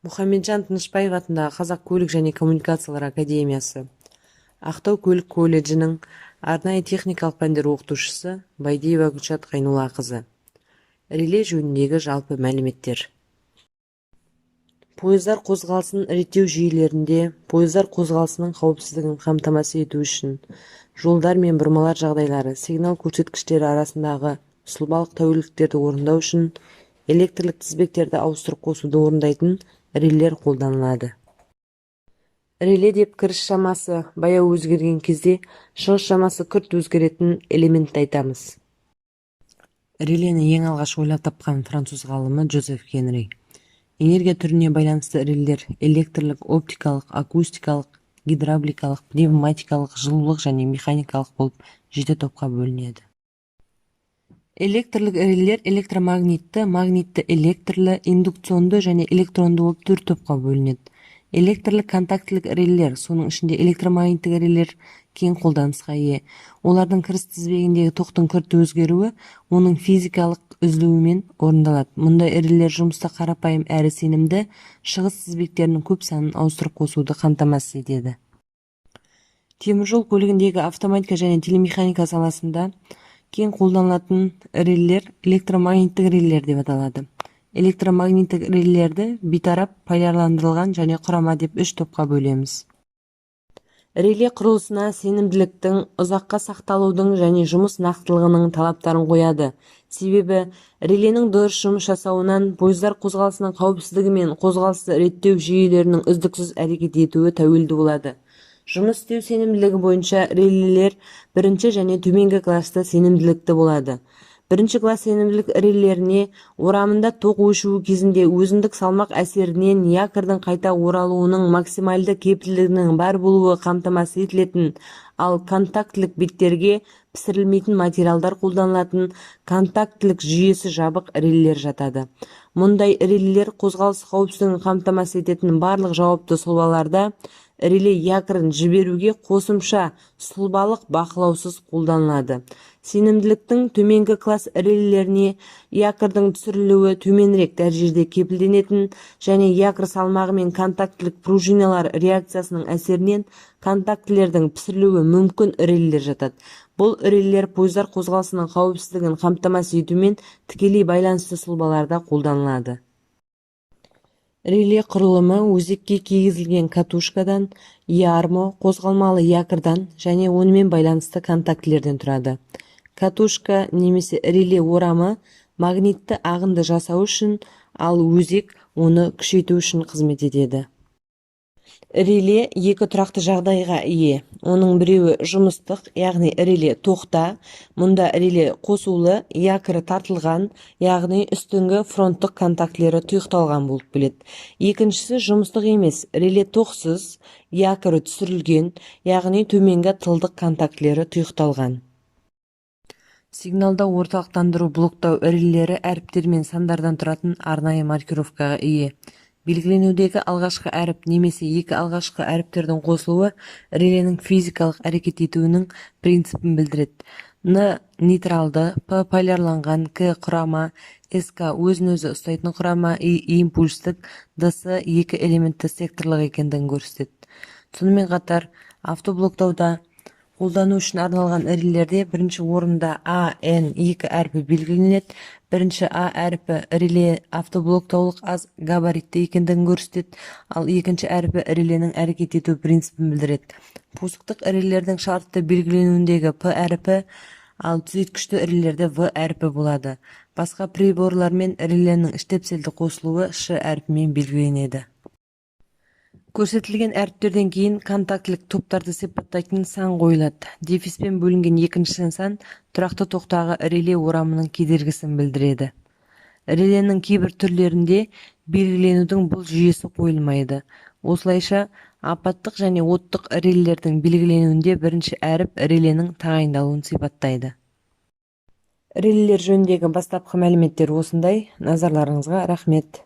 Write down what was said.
Мұхамеджан Тынышбаев атындағы Қазақ көлік және коммуникациялар академиясы Ақтау көлік колледжінің арнайы техникалық пәндер оқытушысы Байдиева Гүлшат Ғайнуллақызы. Реле жөніндегі жалпы мәліметтер. Пойыздар қозғалысын реттеу жүйелерінде пойыздар қозғалысының қауіпсіздігін қамтамасыз ету үшін жолдар мен бұрмалар жағдайлары сигнал көрсеткіштері арасындағы сұлбалық тәуелділіктерді орындау үшін электрлік тізбектерді ауыстырып қосуды орындайтын релелер қолданылады. Реле деп кіріс шамасы баяу өзгерген кезде шығыс шамасы күрт өзгеретін элементті айтамыз. Релені ең алғаш ойлап тапқан француз ғалымы Жозеф Генри. Энергия түріне байланысты релелер электрлік, оптикалық, акустикалық, гидравликалық, пневматикалық, жылулық және механикалық болып жеті топқа бөлінеді. Электрлік релелер электромагнитті, магнитті-электрлі, индукционды және электронды болып төрт топқа бөлінеді. Электрлік контактілік релелер, соның ішінде электромагниттік релелер, кең қолданысқа ие. Олардың кіріс тізбегіндегі токтың күрт өзгеруі оның физикалық үзілуімен орындалады. Мұндай релелер жұмыста қарапайым әрі сенімді, шығыс тізбектерінің көп санын ауыстырып қосуды қамтамасыз етеді. Теміржол көлігіндегі автоматика және телемеханика саласында кең қолданылатын релелер электромагниттік релелер деп аталады. Электромагниттік релелерді бейтарап, полярландырылған және құрама деп үш топқа бөлеміз. Реле құрылысына сенімділіктің, ұзаққа сақталудың және жұмыс нақтылығының талаптарын қояды. Себебі реленің дұрыс жұмыс жасауынан пойыздар қозғалысының қауіпсіздігі мен қозғалысты реттеу жүйелерінің үздіксіз әрекет етуі тәуелді болады. Жұмыс істеу сенімділігі бойынша релелер бірінші және төменгі классты сенімділікті болады. Бірінші класс сенімділік релелеріне орамында тоқ өшуі кезінде өзіндік салмақ әсерінен якорьдың қайта оралуының максималды кепілдігінің бар болуы қамтамасыз етілетін, ал контактілік беттерге пісірілмейтін материалдар қолданылатын контактілік жүйесі жабық релелер жатады. Мұндай релелер қозғалыс қауіпсіздігін қамтамасыз ететін барлық жауапты сұлбаларда реле якорын жіберуге қосымша сұлбалық бақылаусыз қолданылады. Сенімділіктің төменгі класс релелеріне якорьдың түсірілуі төменірек дәрежеде кепілденетін және якорь салмағы мен контактілік пружиналар реакциясының әсерінен контактілердің пісірілуі мүмкін релелер жатады. Бұл релелер пойыздар қозғалысының қауіпсіздігін қамтамасыз етумен тікелей байланысты сұлбаларда қолданылады. Реле құрылымы өзекке кигізілген катушкадан, ярмо, қозғалмалы якорьдан және онымен байланысты контактілерден тұрады. Катушка немесе реле орамы магнитті ағынды жасау үшін, ал өзек оны күшейту үшін қызмет етеді. Реле екі тұрақты жағдайға ие. Оның біреуі жұмыстық, яғни реле тоқта. Мұнда реле қосулы, якоры тартылған, яғни үстіңгі фронттық контактілері тұйықталған болып келеді. Екіншісі жұмыстық емес, реле тоқсыз, якоры түсірілген, яғни төменгі тылдық контактілері тұйықталған. Сигналдау орталықтандыру блоктау релелері әріптер мен сандардан тұратын арнайы маркировкаға ие. Белгіленудегі алғашқы әріп немесе екі алғашқы әріптердің қосылуы реленің физикалық әрекет етуінің принципін білдіреді. Н нейтралды, П полярланған, К құрама, СК өзін-өзі ұстайтын құрама, И импульстік, ДС екі элементті секторлық екендігін көрсетеді. Сонымен қатар автоблоктауда қолдану үшін арналған релелерде бірінші орында А, Н екі әрпі белгіленеді. Бірінші А әрпі реле автоблоктаулық аз габаритті екендігін көрсетеді, ал екінші әрпі реленің әрекет ету принципін білдіреді. Пусктық релелердің шартты белгіленуіндегі П әрпі, ал түзеткішті релелерде В әрпі болады. Басқа приборлармен реленің штепселді қосылуы Ш әрпімен белгіленеді. Көрсетілген әріптерден кейін контактілік топтарды сипаттайтын сан қойылады. Дефиспен бөлінген екінші сан тұрақты тоқтағы реле орамының кедергісін білдіреді. Реленің кейбір түрлерінде белгіленудің бұл жүйесі қойылмайды. Осылайша, апаттық және оттық релелердің белгіленуінде бірінші әріп реленің тағайындалуын сипаттайды. Релелер жөніндегі бастапқы мәліметтер осындай. Назарларыңызға рахмет.